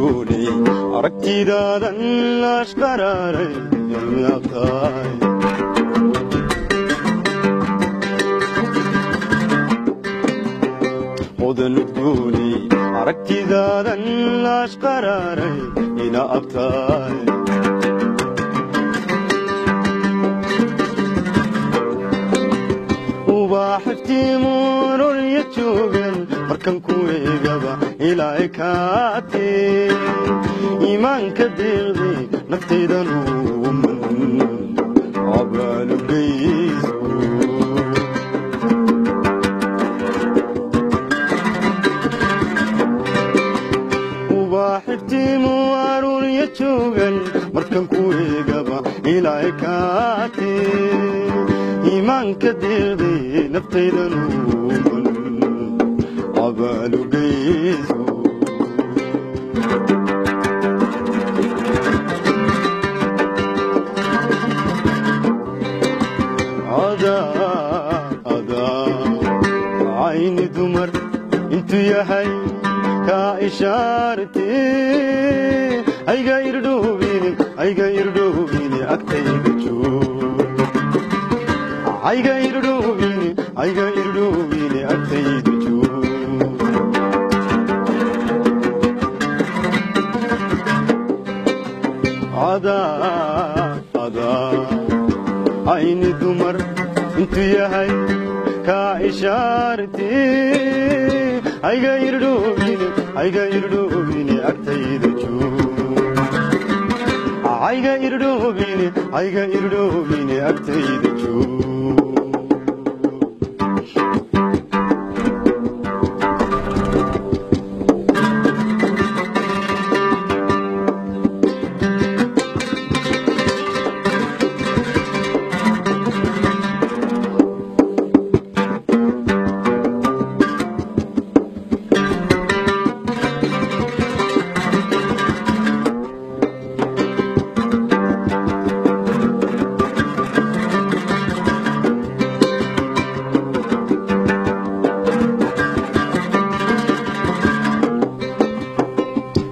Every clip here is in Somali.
Udgooney aragtidaadan ashqaraaray yaqaay Hodan udgooney aragtidaadan ashqaraaray ina abtaay Ubaxtii muurul joogan markan ku eegaba ilaa kaati iimaanka deeqdi naftaydan uuman abaalugayso Ubaxtii muurul joogan markan ku eegaba ilaa kaati iimaanka deeqdi naftaydan uuman abaalugayso Adaa ayni dumar intuu yahay ka ishaarti ayga irdhoobini ayga irdhoobini agtayda joog ayga irdhoobini ayga irdhoobini agtayda joog Adaa ayni dumar intuu yahay ka ishaarti ayga irdhoobini ayga irdhoobini agtayda joog ayga irdhoobini ayga irdhoobini agtayda joog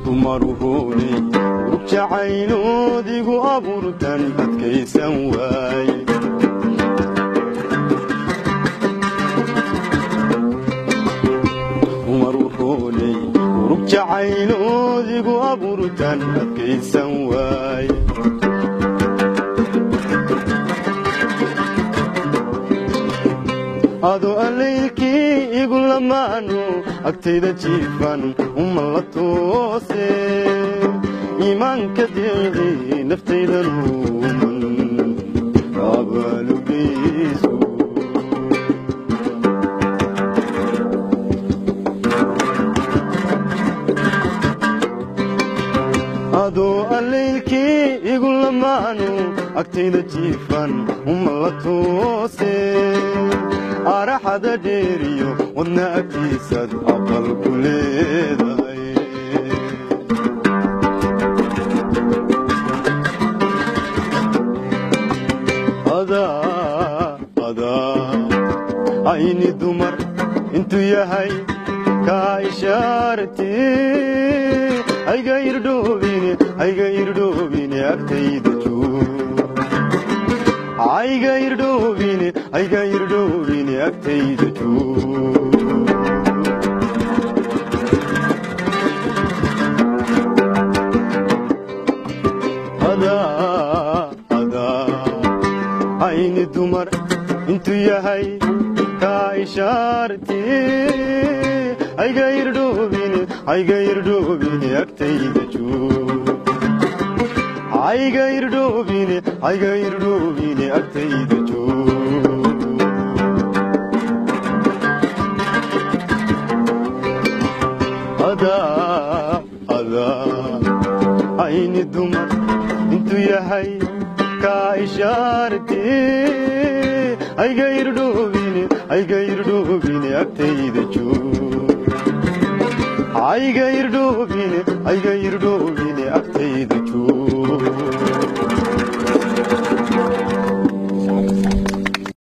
Dumaruhuni rugjacaynoodigu abuurtan adkaysan waaye Dumaruhuni rugjacaynoodigu abuurtan adkaysan waaye Adoo alleylkii igu lamaano agtayda jiifan uma la toose iimaanka deeqdi naftaydan uuman abaalugayso Adoo alleylkii igu lamaano agtayda jiifan uma la toose araxada dheeriyo wadna agtiisaad aqal ku leedahay Adaa ayni dumar intuu yahay ka ishaarti ayga irdhoobini ayga irdhoobini agtayda joog ayga irdhoobini ayga irdhoobini agtayda joog Adaa ayni dumar intuu yahay ka ishaarti ayga irdhoobini ayga irdhoobini agtayda joog ayga irdhoobini ayga irdhoobini agtayda joog Adaa ayni dumar intuu yahay ka ishaarti ayga irdhoobini ayga irdhoobini agtayda joog ayga irdhoobini ayga irdhoobini agtayda joog.